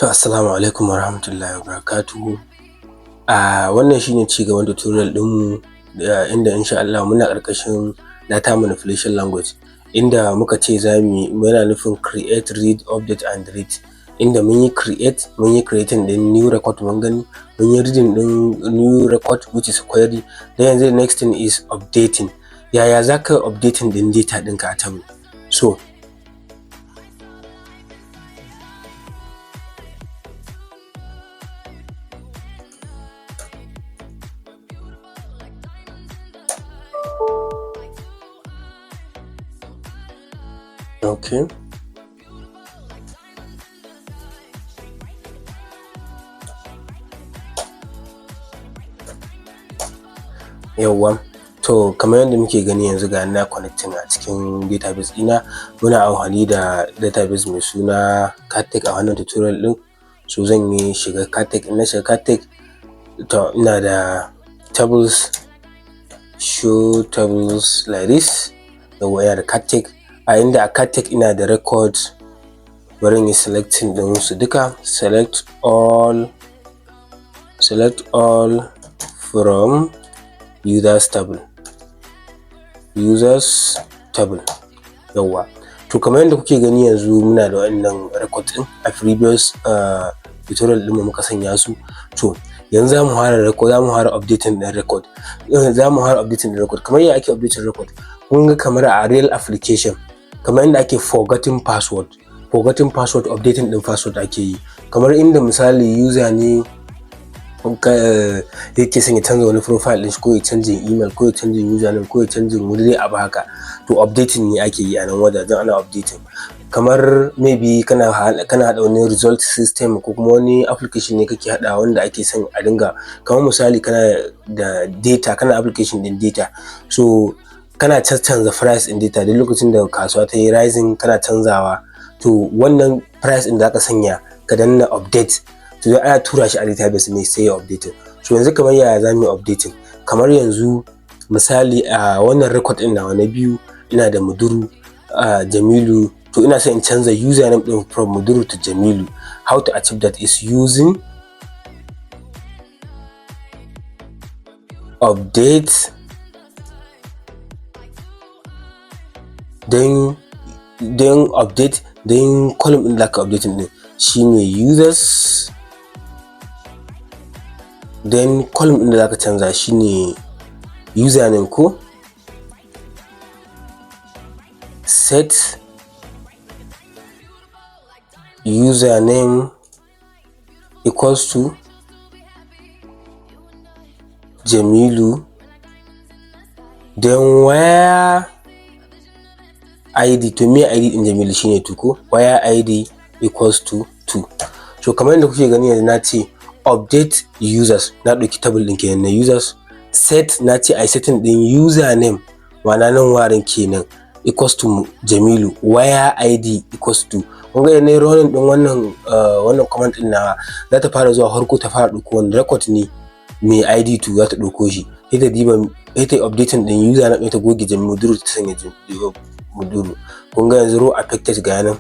To, assalamu alaikum warahmatullahi wabarakatuhu. A wannan shi ne cigaban tutorial ɗinmu, inda insha Allahu muna ƙarƙashin data manipulation language, inda muka ce za mu yi, muna nufin create, read, update and delete, inda mun yi create, mun yi creating ɗin new record, mun gani mun yi reading ɗin new record, which is query. Then yanzu the next thing is updating. Yaya za ka yi updating ɗin data ɗinka a table? So okay. Yawwa, to kamar yadda muke gani yanzu, ga ni na connecting a cikin database ɗina. Muna amfani da database mai suna Cadtech a wannan tutorial ɗin. So zan yi shiga Cadtech. In na shiga Cadtech, to ina da tables, show tables like this. Yawwa, ina da Cadtech, a inda a Cadtech ina da record. Bari in yi selecting ɗin su duka, select all, select all from users table, users table. Yawwa, to kamar yadda kuke gani yanzu muna da waɗannan record ɗin. A previous tutorial ɗinmu muka sanya su. To yanzu za mu fara record, za mu fara updating ɗin record, za mu fara updating ɗin record. Kamar yaya ake updating record? Kun ga kamar a real application, kamar inda ake forgetting password, forgetting password, updating ɗin password ake yi. Kamar inda misali user ne yake son ya canza wani profile ɗin shi, ko ya canjin email, ko ya canjin username, ko ya canjin wani dai abu haka, to updating ne ake yi a nan wajajen. Ana updating kamar maybe kana haɗa wani result system, ko kuma wani application ne kake haɗawa wanda ake son a dinga, kamar misali kana da data, kana application ɗin data, so kana caccanza price ɗin data duk lokacin da kasuwa ta yi rising, kana canzawa. To wannan price ɗin da aka sanya, ka danna update, to ana tura shi a database ne sai ya updating. So yanzu kamar yaya za mu yi updating? Kamar yanzu misali a wannan record ɗin nawa na biyu, ina da Muduru, Jamilu. To ina son in canza username ɗin from Muduru to Jamilu. How to achieve that is using update, then update, then column ɗin da aka updating ɗin shine users, then column ɗin da zaka canza shine username, ko set username equals to Jamilu, then where id, to me id ɗin Jamilu shine 2, ko where id equals to 2. So kamar yadda kuke gani yanzu, na ce update users, na ɗauki table ɗin kenan na users, set, na ce ai setting ɗin username, ma'ana nan warin kenan, equals to Jamilu, where id equals to. Kun ga idan nayi running ɗin wannan command ɗin nawa, za ta fara zuwa farko ta fara ɗauko wani record ne mai id 2, za ta ɗauko shi, sai ta diba, sai ta yi updating ɗin username, ta goge Muduru ta sanya Muduru. Kun ga yanzu row affected ga nan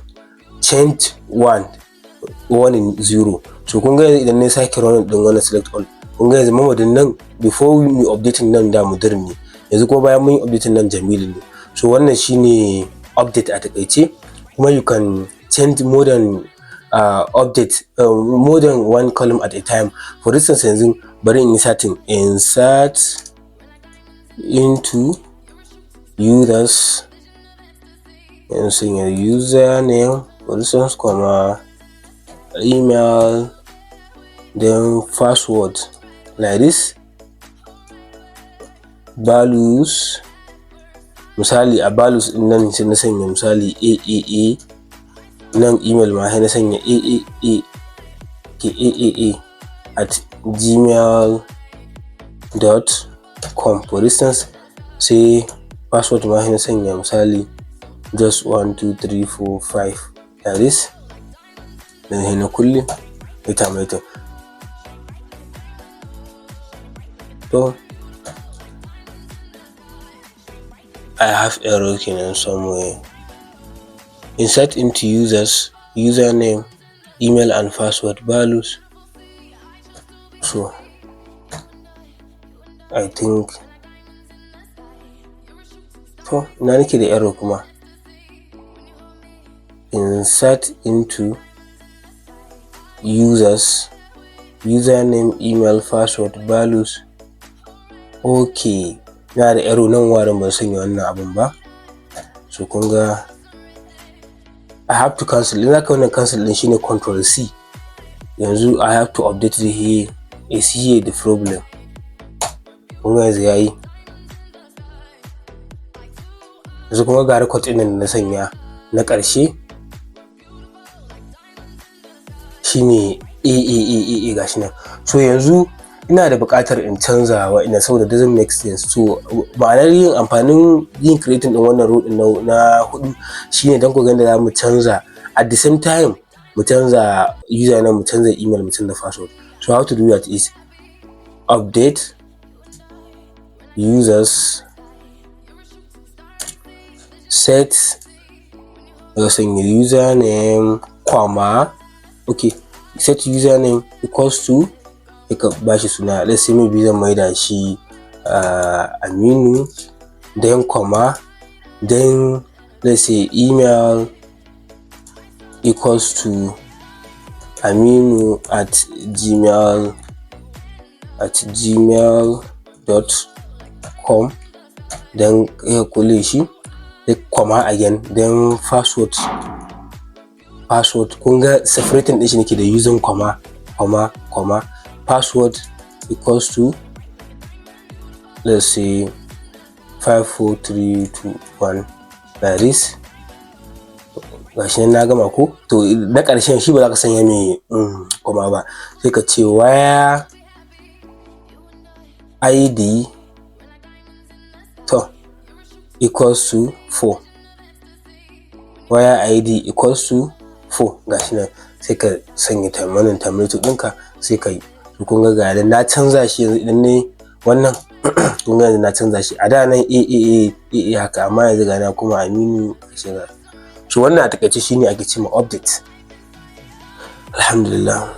change 1 1 0. So kun ga yanzu idan na sake running ɗin wannan select all, kun ga yanzu mamadin nan before we updating nan da Muduru ne, yanzu kuma bayan mun yi updating nan Jamilu ne. So wannan shine update a taƙaice. Kuma you can change more than update more than one column at a time. For instance, yanzu bari in yi setting insert into users, in sanya username, for instance, comma, email, then password like this. Values, misali a values ɗin nan sai na sanya misali AAA, nan email ma sai na sanya AAA ke AAA@gmail.com, for instance. Sai password ma sai na sanya misali just 1 2 3 4 5 like this, then sai na kulle, na terminating. To I have error kenan somewhere. Insert into users, username, Email and password values. So I think, to, ina nake da error kuma? Insert into users, username, email, password values. Okay, na da error nan wurin, ban sanya wannan abun ba. So kun ga I have to cancel. In zaka wannan cancel din shine Control C. Yanzu I have to update the here is here the problem. Kun ga yanzu yayi. Yanzu kuma ga record ɗin da na sanya na ƙarshe shine AAAA, gashi nan. So yanzu ina da buƙatar in canza wa'innan saboda doesn't make sense. So ma'anar yin amfanin yin creating ɗin wannan row ɗin na huɗu shine don ku ga yadda za mu canza, at the same time mu canza username, mu canza email, mu canza password. So how to do that is update users, set, ka sanya username comma, okay, set username equals to, sai ka bashi suna. Let's say maybe zan maida shi Aminu, then comma, then let's say email equals to aminu@gmail.com, then sai ka kulle shi, sai comma again, then password. Password, kun ga separating ɗin shi nake da using comma, comma, comma. Password equals to, let's say, 5, 4, 3, 2, 1, like this. Gashi nan na gama ko? To, na ƙarshen shi ba za ka sanya mai comma ba. Sai ka ce where id to equals to 4, where id equals to 4. Gashi nan, sai ka sanya wannan terminator ɗinka, sai ka yi. To, kun ga ga na canza shi. Yanzu idan nayi wannan, kun ga yanzu na canza shi. A da nan a a a a a haka, amma yanzu ga na kuma Aminu shiga. So wannan a taƙaice shine ake cewa update. Alhamdulillah.